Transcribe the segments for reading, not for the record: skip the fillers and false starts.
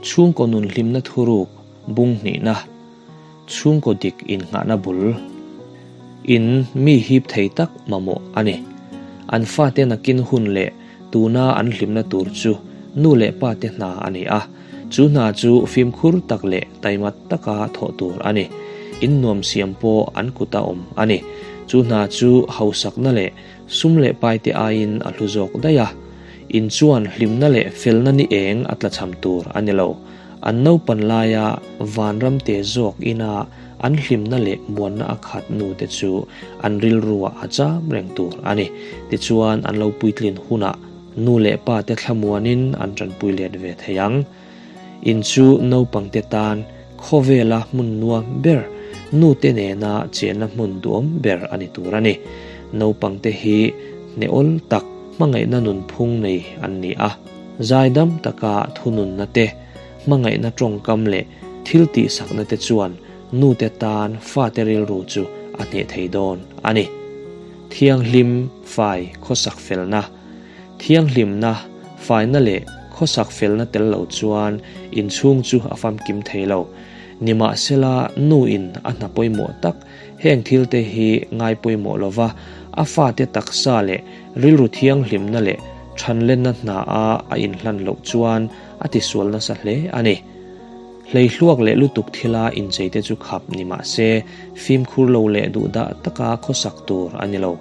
Chhungkaw nun hlimna thuruk bung hnihna, chhungkaw dik innghahna bul, in mi hip thei tak mamawh a ni. An fate nakin hun leh tuna an hlimna tur chu nu leh pate hna a ni a, chu hna chu fimkhur tak leh taima taka thawh tur a ni. In nuam siam pawh an kuta awm a ni. Chu hna chu hausakna leh Sum leh paite aiin a hlu zawk daih a, in chuan hlimna leh felna ni eng a tlachham tur a ni lo. An naupan laia vanram te zawk ina an hlimna leh muanna a khat nu te chu an rilruah a cham reng tur a ni. Tichuan an lo puitlin hunah nu leh pa te thlamuanin an tanpui let ve thei ang. In chu naupangte tan khawvela hmun nuam ber, nute nena chenna hmun duhawm ber a ni tur a ni. Naupangte hi hnehawl tak, hmangaihna nunphung nei an ni a. Zaidam taka thununna te, hmangaihna tawngkam leh thil tihsakna te chuan nute tan fate rilru chu a hneh thei dawn a ni. Thianghlim fai khawsak felna. Thianghlimna, faina leh khawsak felna tel lo chuan inchhung chu a famkim thei lo. Nimahsela, nu in a hna pawimawh tak heng thil te hi ngai pawimawh lova a fate taksa leh rilru thianghlimna leh thanlenna hna a a inhlan loh chuan a tisual nasa hle a ni. Hleihluak leh lutuk thila incheite chu khap ni mahse fimkhur lo leh duhdah taka khawsak tur a ni lo.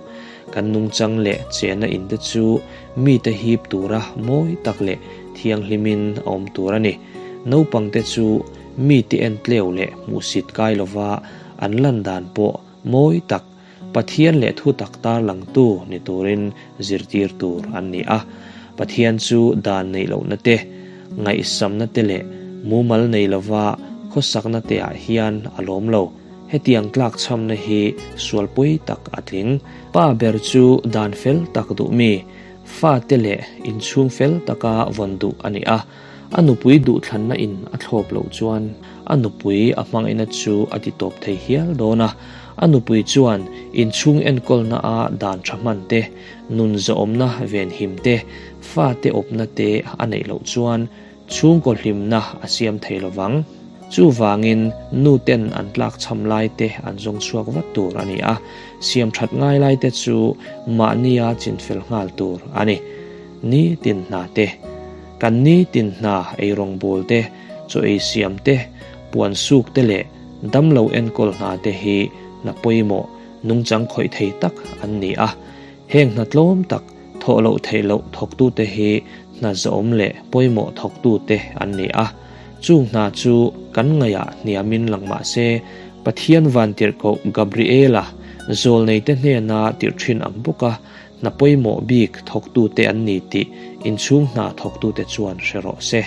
Kan nungchang leh chena inte chu mite hip tura mawi tak leh thianghlimin a awm tur a ni. Naupangte chu mite en tleu leh hmuhsit kai lova an lan dan pawh mawi tak, Pathian leh thu tak tarlangtu ni turin zirtir tur an ni a. Pathian chu dan neih lohna te, ngaihsamna te leh mumal nei lova khawsakna te ah hian a lawm lo. Hetiang tlakchhamna hi sualpui tak a tling. Pa ber chu dan fel tak duh mi, fate leh inchhung fel taka vawn duh a ni a. A nupui duhthlanna in a thlawp loh chuan a nupui a hmangaihna chu a ti tawp thei hial dawn a. A nupui chuan inchhung enkawlna a dan tha hman te, nun zawhawmna venhim te, fate awpna te a neih loh chuan Chhungkaw hlimna a siam thei lovang. Chuvangin nu ten an tlakchham lai te an zawng chhuak vat tur a ni a, siam that ngai lai te chu mahnia chinfel nghal tur a ni. Ni tin hna te, kan ni tin hna eirawngbawl te, chaw ei siam te, puan suk te leh damlo enkawl hna te hi hna pawimawh nungchang khawih thei tak an ni a. Heng hna tlawm tak Thawh loh theih loh thawktute hi hna zawm leh pawimawh thawktute an ni a. Chung hna chu kan ngaihah hniamin lang mah se, Pathian vantirhkoh Gabriela zawlneite hnena tirh thin ang bawka hna pawimawh bik thawktute an ni tih inchhung hna thawktute chuan hre rawh se.